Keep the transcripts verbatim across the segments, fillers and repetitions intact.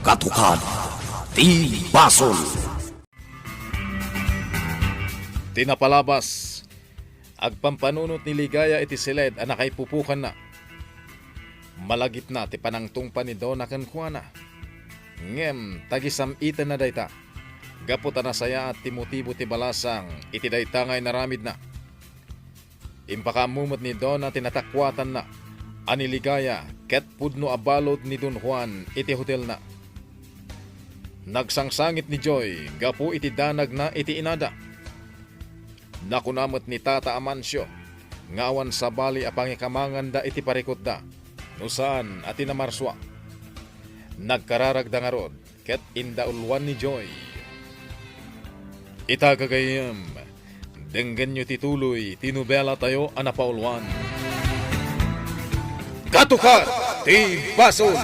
Katukad ti basol. Ti napalabas, agpampanunot ni Ligaya iti siled a nakaipupukanna. Malagipna ti panangtungpa ni Dona kenkuana. Ngem tagisam-itenna dayta, gapu ta nasayaat ti motibo ti balasang iti dayta nga inaramidna. Impakaammo met ni Dona ti natakuatanna a ni Ligaya ket pudno a balud ni Don Juan iti hotelna. Nagsangsangit ni Joy gapu iti danagna iti inada. Nakuna met ni Tata Amancio nga awan sabali a pangikamanganda iti parikutda no saan a ti namarsua. Nagkararagda ngarud ket indauluan ni Joy. Ita, gagayyem, denggenyo ti tuloy ti nobelatayo a napauluan. Katukad ti basol!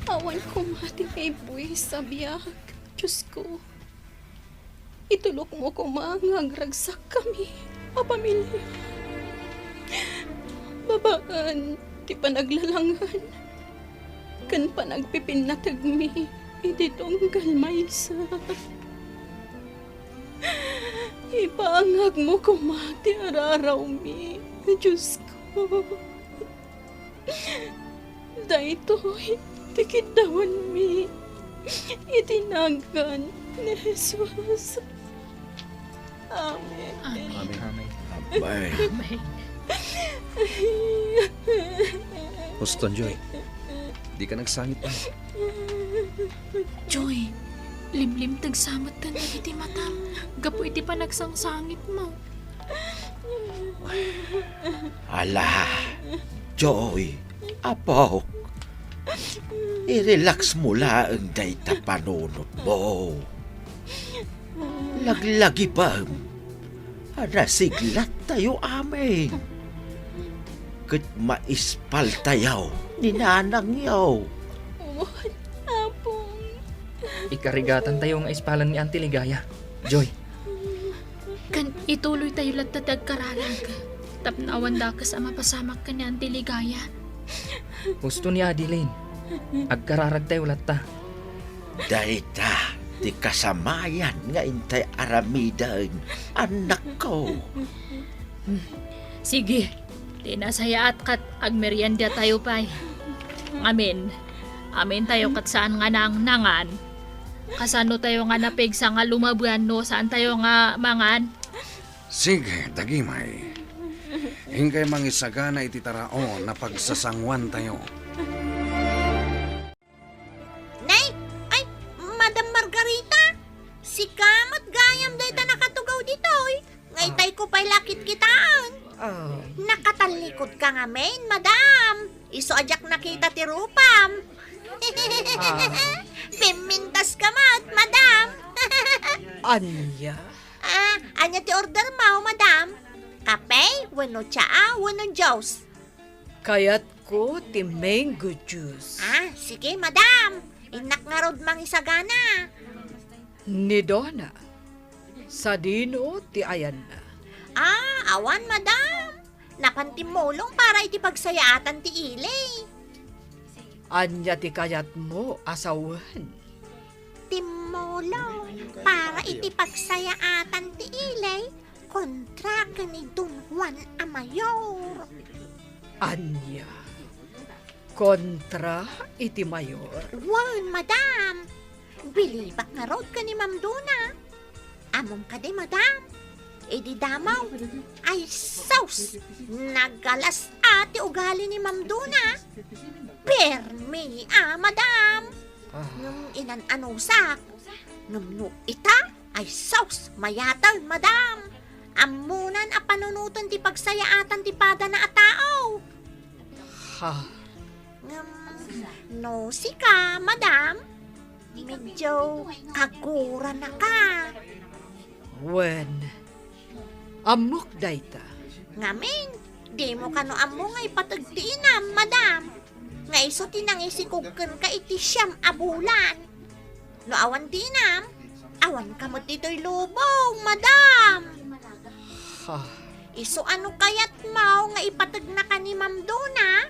Awan koma ti maibuis a biag, Diosko. Itulokmo koma nga agragsakkami a pamilya. Babaen ti panaglalangan ken panagpipinnategmi iti tunggal maysa. Ipangagmo koma ti ararawmi, Diosko. Daytoy ti kiddawanmi iti nagan ni Jesus. Amen. Amen. Amen. Amen. Amen. Huston, Joy. Dika nagsangit, a. Joy, limlimteg sa metten dagiti matam gapu iti panagsangsangitmo. Ala, Joy, apok, i-relax mo laeng dayta panunotmo. Laglagipem a nasiglattayo amin. Ket maispaltayo ni nanangyo. Wen, Apong. Ikarigatantayo nga ispalen ni Auntie Ligaya. Joy. Ken ituloytayo latta ti agkararag tapno awan dakes a mapasamak ken ni Auntie Ligaya. Husto ni Adeline. Agkararagtayo latta. Dayta ti kasamayan nga intay aramiden, annakko. Sige, ti nasayaat ket agmeriendatayo pay. Ngamin, amintayo ket saan nga nangnangan. Kasanotayo nga napigsa nga lumabian no saantayo nga mangan? Sige, dagimay. Inkay mangisagana iti taraon a pagsasanguantayo. Nay, ay, Madam Margarita, sika met gayam dayta nakatugaw ditoy. Nga itay ko pay la kitkitaen. Ah. Nakatallikod ka ngamin, madam. Isu a diak nakita ti rupam. Ah. Pimmintas ka met, madam. Ania? Ah, ania ti order mo, madam? Kape, wenno tsaa, wenno juice? Kayatko ti mango juice. Ah, sige, madam. Innak ngarud mangisagana. Ni Dona, sadino ti ayanna? Ah, awan, madam. Napan timmulong para iti pagsayaatan ti ili. Ania ti kayatmo a sawen? Timmulong para iti pagsayaatan ti ili kontra ken ni Don Juan a mayor. Ania? Kontra iti mayor? Wen, madam. Bilibak ngarud ken ni Ma'am Dona. Ammom kadi, madam? Idi damo, ay sus! Nagalas-a ti ugali ni Ma'am Dona. Permi a, madam! Ah. Ngem inan-anusak. Ngem no ita, ay sus! Mayaten, madam! Ammonan a panunoten ti pagsayaatan ti padana a tao. Ha? Ngem, no sika, madam, medyo kaguranaka. Wen, ammok dayta. Ngamin, dimo kano ammo nga ipateg ti inam, madam. Nga isu ti nangisikog kenka iti siam a bulan. No awan ti inam, awanka met ditoy lubong, madam. Ha? Isu a no kayatmo nga ipategnaka ni Ma'am Dona,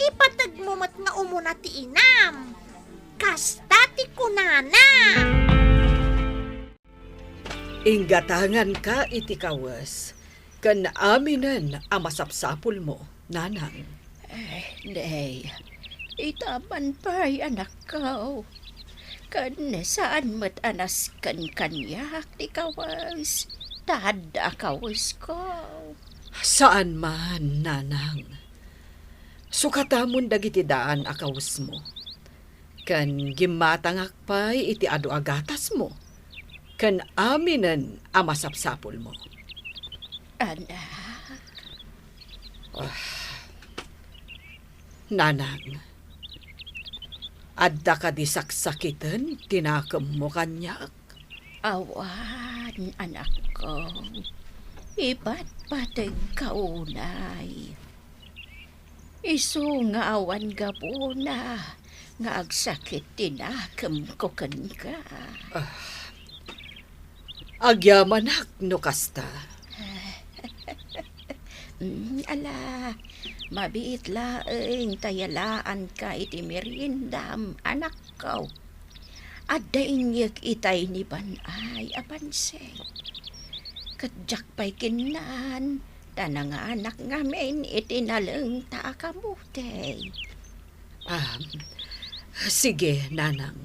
Ipategmo met nga umuna ti inam. Kasta ti kunana. Inggatanganka iti kawes ken aminen a masapsapulmo, nanang. Eh, nay, ita man pay, anakko. Ken saan met a nasken kaniak ti kawes, ta adda a kawesko. Saan man, nanang. Sukatamon dagiti daan a kawesmo. Ken gimmatangak pay iti adu a gatasmo, ken aminen a masapsapulmo. Anak. Ah, nanang, adda kadi saksakiten ti nakemmo kaniak? Awan, anakko. Ipatpategka unay. Isu nga awan gapuna nga agsakit ti nakemko kenka. Ah, agyamanak no kasta. Mm, ala, mabiit laeng ta yalaanka iti meriendam, anakko. Adda inyek itay ni Ban-ay a pansit. Ket diak pay kinnan, ta nanganak ngamin iti nalengta a kamote. Ah, sige, nanang.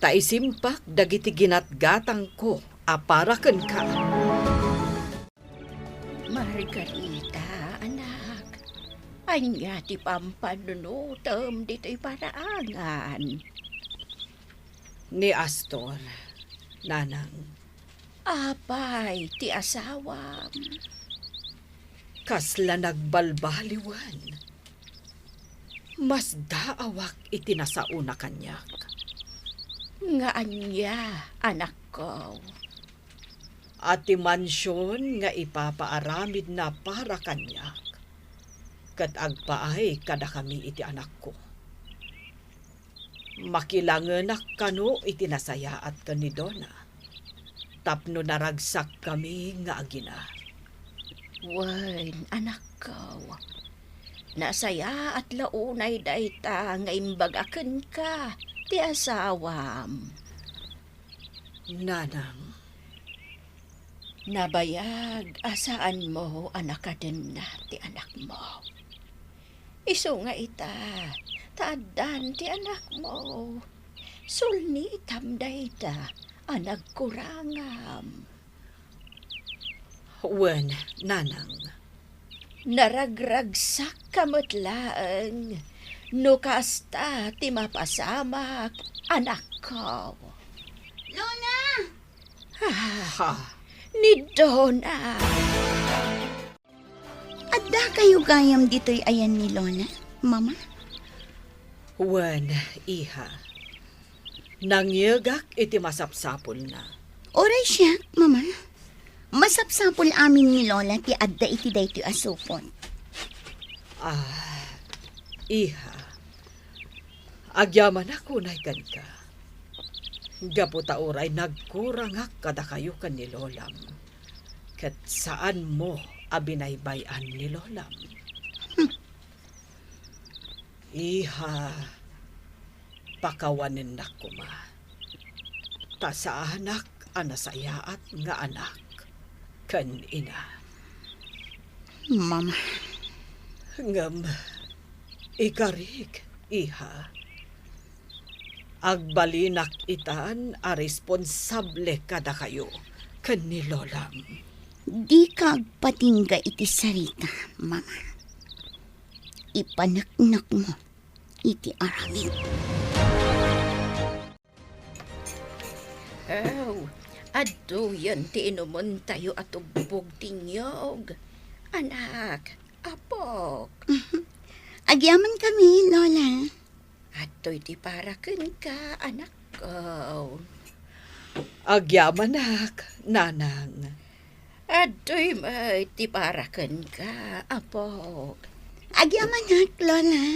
Ta isimpak dagiti ginatgatangko a para kenka. Margarita, anak, ania ti pampanunotem ditoy paraangan? Ni Astor, nanang. Apay ti asawam? Kasla nagbalbaliwen. Masdaawak iti nasaona kaniak. Nga ania, anakko? A ti mansion nga ipapaaramidna para kaniak, ket agpaay kadakami iti anakko. Makilangenak kano iti nasayaat ken ni Donna, tapno naragsakkami nga agina. Wen, anakko, nasayaat la unay dayta nga imbaga kenka ti asawam. Nanang. Nabayag a saanmo a nakadenna ti anakmo. Isu nga ita, ta addan ti anakmo. Sulnitam dayta a nagkurangam. Wen, nanang. Naragragsakka met laeng no kasta ti mapasamak, anakko. Lona! Ah, ha? Ni Donna. Addakayo gayam ditoy ayan ni Lona, Mama? Wen, iha. Nangyegak iti masapsapulna. Uray siak, Mama. Masapsapul amin ni Lola ti adda iti daytoy a supot. Ah, iha, agyamanak unay kenka. Gapu ta uray nagkurangak kadakayo ken ni Lolam, ket saanmo a binaybay-an ni Lolam. Iha, pakawanennak koma, ta saanak a nasayaat nga anak ken ina. Mama. Ngem ikarik, iha. Agbalinak itan a responsable kadakayo ken ni Lolam. Dika agpatingga iti sarita, Mama. Ipaneknekmo iti aramid. Aw, adtoyen ti inumentayo a tubbog ti niyog. Anak, apok. Agyamankami, Lola. Adtoy ti para kenka, anakko. Agyamanak, nanang. Adtoy met ti para kenka, apok. Agyamanak, Lola.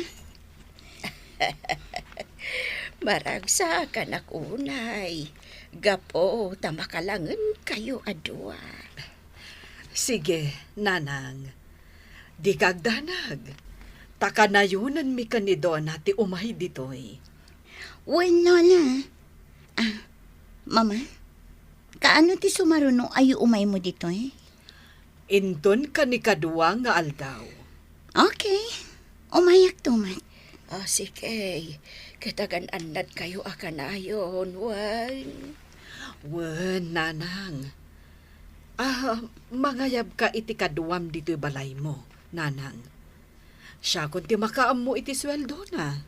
Maragsakanak unay, gapu ta makalangenkayo a dua. Sige, nanang. Dika agdanag. ta kanayonenmi ken ni Donna ti umay ditoy. Wen, Lola. Ah, Mama, kaano ti sumaruno a umaymo ditoy? Inton kanikadua nga aldaw. Okay. Umayakto met. Ah, sige. Ket agan-annadkayo a kanayon, wen? Wen, Nanang. Ah, mangayabka iti kaduam ditoy balaymo, Nanang. Siakon ti makaammo iti sueldona.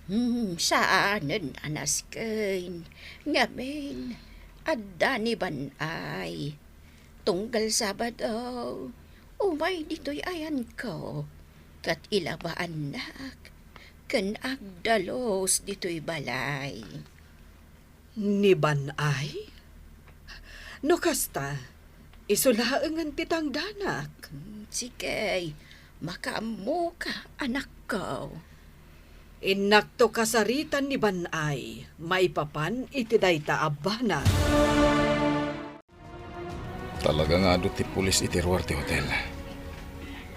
Hmm, saanen a nasken. Ngamin, adda ni Ban-ay. Tunggal Sabado, umay ditoy ayanko, ket ilabaannak ken agdalus ditoy balay. Ni Ban-ay? No kasta, isu laengen ti tangdanak. Hmm, sige, makaammoka, anakko. Innakto kasaritan ni Ban-ay maipapan iti dayta a banag. Talaga nga adu ti pulis iti ruar ti hotel.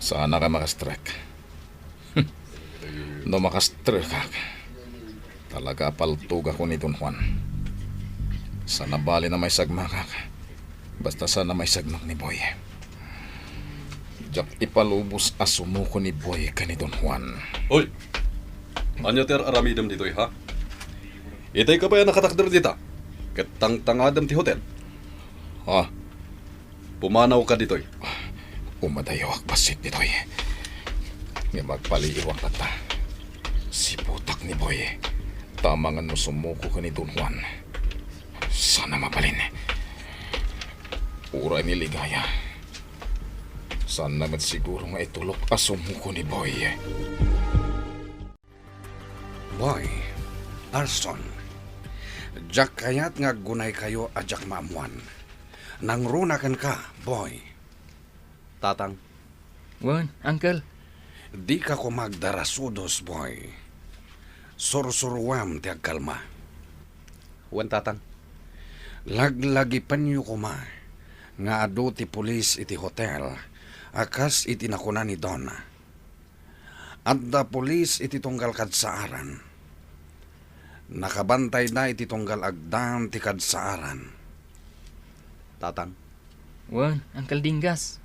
Saanak a makastrek. No makastrekak, talaga a paltogakon ni Don Juan. Saan a bale a maisagmakak, basta saan a maisagmak ni Boy. Diak ipalubos a sumuko ni Boy ken ni Don Juan. Hoy! Ania ti ar-aramidem ditoy, ha? Itay ka pay a nakatakder dita, ket tangtangadem ti hotel. Ha? Pumanawka ditoy. Umadayawak bassit ditoy. Ngem agpaliiwak latta. Siputak ni Boy. Ta amangan no sumuko ken ni Don Juan. Saan a mabalin. Uray ni Ligaya. Saanna met siguro nga itulok a sumuko ni Boy. Boy, Arson, diak kayat nga aggunaykayo a diak maammuan. Nangruna kenka, Boy. Tatang. Wen, Uncle. Dika koma agdarasudos, Boy. Sursuruem ti agkalma. Wen, Tatang. Laglagipenyo koma nga adu ti pulis iti hotel a kas iti nakuna ni Donna. Adda pulis iti tunggal kadsaaran. Nakabantayda iti tunggal agdan ti kadsaaran. Tatang. Wen, Uncle Dinggas.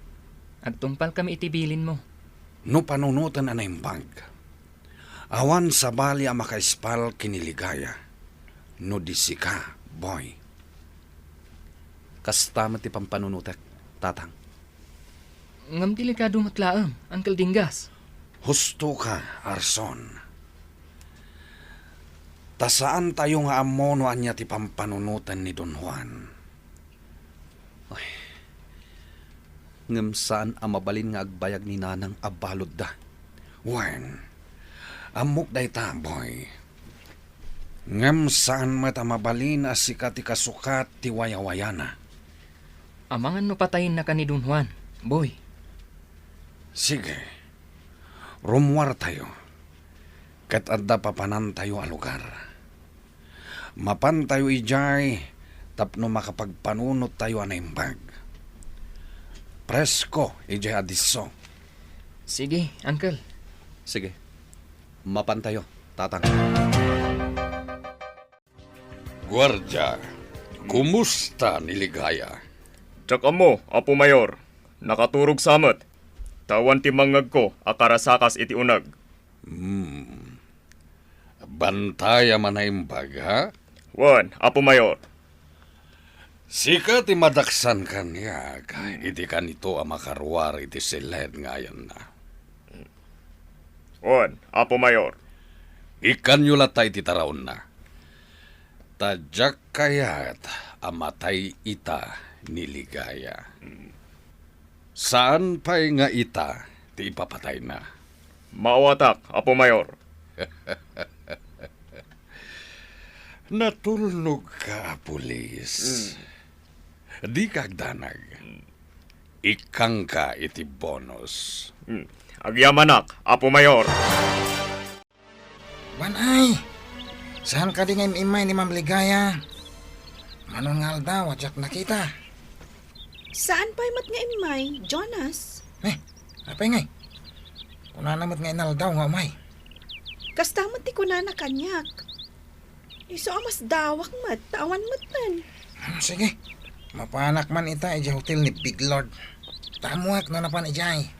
Agtungpalkami iti bilinmo. No panunoten a naimbag, awan sabali a makaispal ken ni Ligaya no di sika, Boy. Kasta met ti pampanunotek, Tatang. Ngem delikado met laeng, Uncle Dinggas. Husto ka, Arson. Ta saantayo nga ammo no ania ti pampanunoten ni Don Juan. Ay. Ngem saan a mabalin nga agbayag ni Nanang a baludda. Wen, ammok dayta, Boy. Ngem saan met a mabalin a sika ti kasukat ti wayawayana. Amangan no patayennaka ni Don Juan, Boy. Sige. Rummuartayo. Ket adda papanantayo a lugar. Mapantayo idiay tapno makapagpanunottayo a naimbag. Presko idiay a disso. Sige, Uncle. Sige. Mapantayo, Tatang. Guardia, kumusta ni Ligaya? Diak ammo, Apo Mayor. Nakaturog sa met. Ta awan ti mangngegko a karasakas iti uneg. Hmm. Bantayam a naimbag, ha? Wen, Apo Mayor. Sika ti madaksan kaniak iti kanito a makaruar iti siled nga ayanna. Wen, Apo Mayor. Ikkanyo latta iti taraonna. Ta diak kayat a matay ita ni Ligaya. Saan pay nga ita ti ipapatayna. Maawatak, Apo Mayor. Natulnog ka a pulis. Mm. Di ka agdanag. Ikkangka iti bonus. Mm. Agyamanak, Apo Mayor. Ban-ay, saan kadi nga im-immay ni Ma'am Ligaya? Manon nga aldaw a diak nakita. Saan pay met nga immay, Jonas? Eh, apay ngay? Kunana met nga inaldaw nga umay. Kasta met ti kunana kaniak. Isu a masdawak met, ta awan metten. Hmm, sige. Mapanak man ita idiay hotel ni Big Lord. Ta ammoak no napan idiay.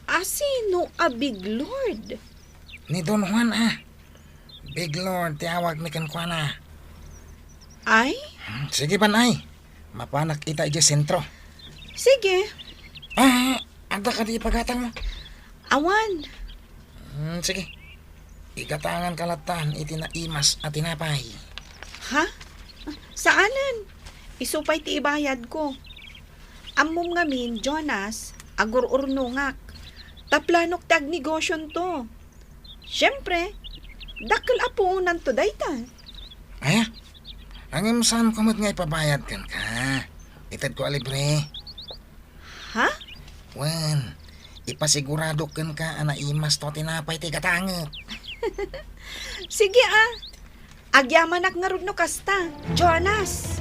A sino a Big Lord? Ni Don Juan, a. Big Lord ti awagmi kenkuana. Ay? Hmm, sige, ban, ay. Mapanak ita idiay sentro. Sige. Ah, adda kadi ipagatangmo? Awan. Hmm, sige. Igatanganka lattan iti naimas a tinapay. Ha? Saanen. Isu pay ti ibayadko. Ammom ngamin, Jonas, agur-urnongak. Ta planok ti agnegosionto. Siempre, dakkel a puonanto dayta. Aya? Ngem saanko met nga ipabayad kenka. Itedko a libre. Ha? Wen, ipasigurado kenka a naimasto a tinapay ti igatangek. Sige, a. Agyamanak ngarud no kasta, Jonas.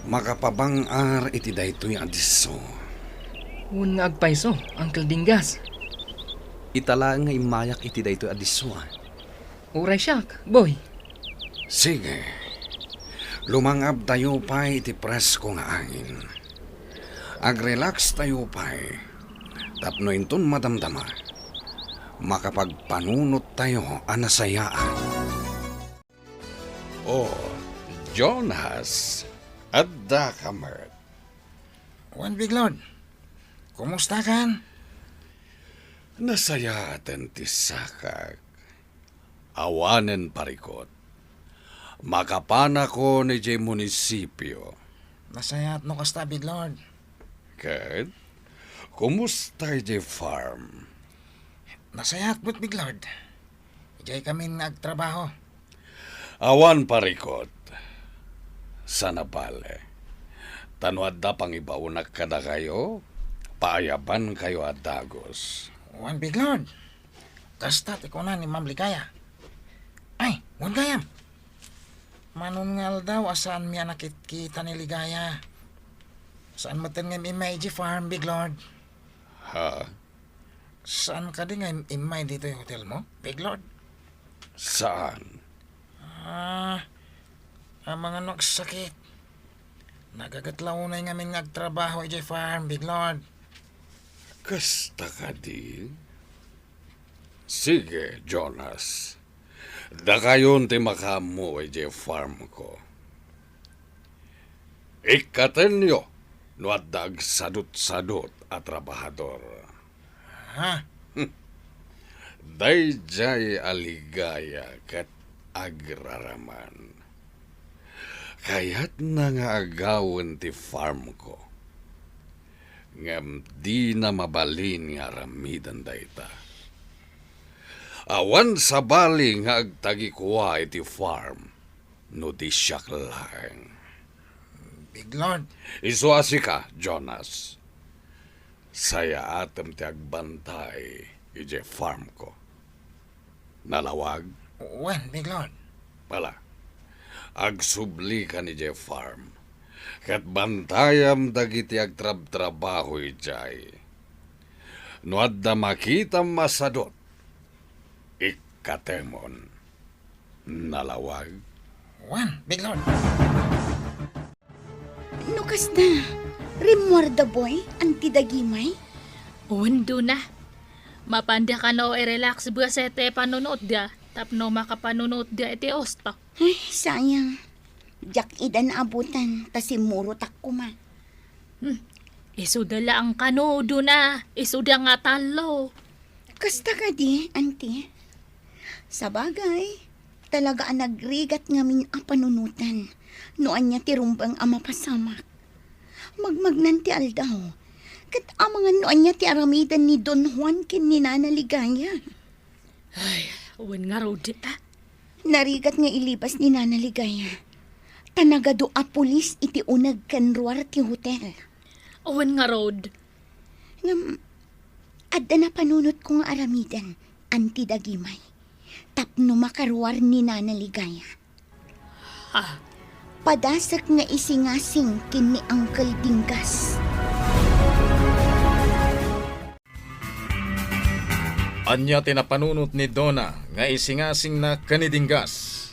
Makapabang-ar iti daytoy a disso. Wen nga agpayso, Uncle Dinggas. Ita laeng nga immayak iti daytoy a disso, a. Uray siak, boy. Sige. Lumangabtayo pay iti presko nga angin. Agrelaxtayo pay. Tapno inton madamdama, makapagpanunottayo a nasayaat. O, Jonas, adda ka met. Wen, Big Lord. Kumusta kan? Nasayaaten ti sakak. Awanen parikut. Makapanakon idiay munisipio. Nasayaat no kasta, Big Lord. Ket, kumusta idiay farm? Nasayaat met, Big Lord. Idiay kamin nga agtrabaho. Awan parikut. Saan a bale. Ta no adda pangibaonak kadakayo, paayabankayo a dagus. Wen, Big Lord. Kasta ti kuna ni Ma'am Ligaya. Ay, wen gayam. Manon nga aldaw a saanmi a nakitkita ni Ligaya. Saan metten nga im-immay idiay farm, Big Lord. Ha? Saan kadi nga im-immay ditoy hotelmo, Big Lord? Saan? Ah, amangan no agsakit. Nagaget la unay ngamin nga agtrabaho idiay farm, Big Lord. Kasta kadi? Sige, Jonas. Dakayon ti makaammo idiay farmko. Ikkatenyo no adda agsadut-sadut a trabahador. Ha? Daydiay a Ligaya ket agraraman. Kayatna nga agawen ti farmko. Ngem dina mabalin nga aramiden dayta. Awan sabali nga agtagikua iti farm no di siak laeng. Big Lord. Isu a sika, Jonas. Sayaatem ti agbantay idiay farmko. Nalawag? Wen, Big Lord. Ala, agsublikan idiay farm, ket bantayam dagiti agtrabtrabaho idiay. No adda makitam a sadut, ikkatemon. Nalawag? Wen, Big Lord. No kasta, rimmuarda, boy, Auntie Dagimay? Wen, Dona. Mapanda kano i-relax bes iti panunotda tapno makapanunotda iti usto. Ay, sayang. Diak ida naabutan, ta simmurotak koma. Hmm. Isuda laeng kano, Dona. Isuda nga tallo. Kasta kadi, Auntie? Sabagay, talaga a nagrigat ngamin a panunotan no ania ti rumbeng a mapasamak. Magmagnan ti aldaw, ket amangan no ania ti aramiden ni Don Juan ken ni Nana Ligaya. Ay, wen ngarud, a? Narigat nga ilibas ni Nana Ligaya, ta nagadu a pulis iti uneg ken ruar ti hotel. Wen ngarud. Ngem, adda napanunotko nga aramiden, Auntie Dagimay, tapno makaruar ni Nana Ligaya. Ha? Padasek nga isingasing ken ni Uncle Dinggas. Ania ti napanunot ni Donna nga isingasingna ken idinggas?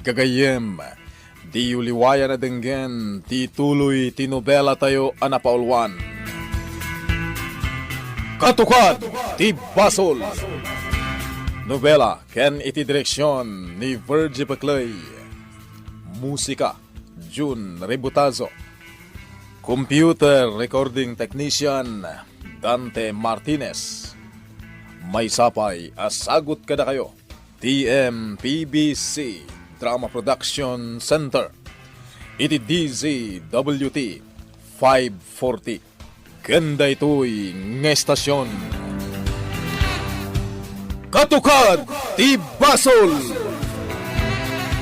Gagayyem, diyo liwayan a denggen ti tuloy ti nobelatayo a napauluan. Katukad ti Basol! Nobela ken iti direksion ni Virgie Peclay. Musika, Jun Rebutazo. Computer recording technician, Dante Martinez. Maysa pay a sagut kadakayo, T M P B C Drama Production Center, iti D Z W T five forty. Ken daytoy nga estasion, Katukad ti Basol!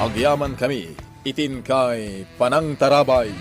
Agyamankami iti inkay panangtarabay.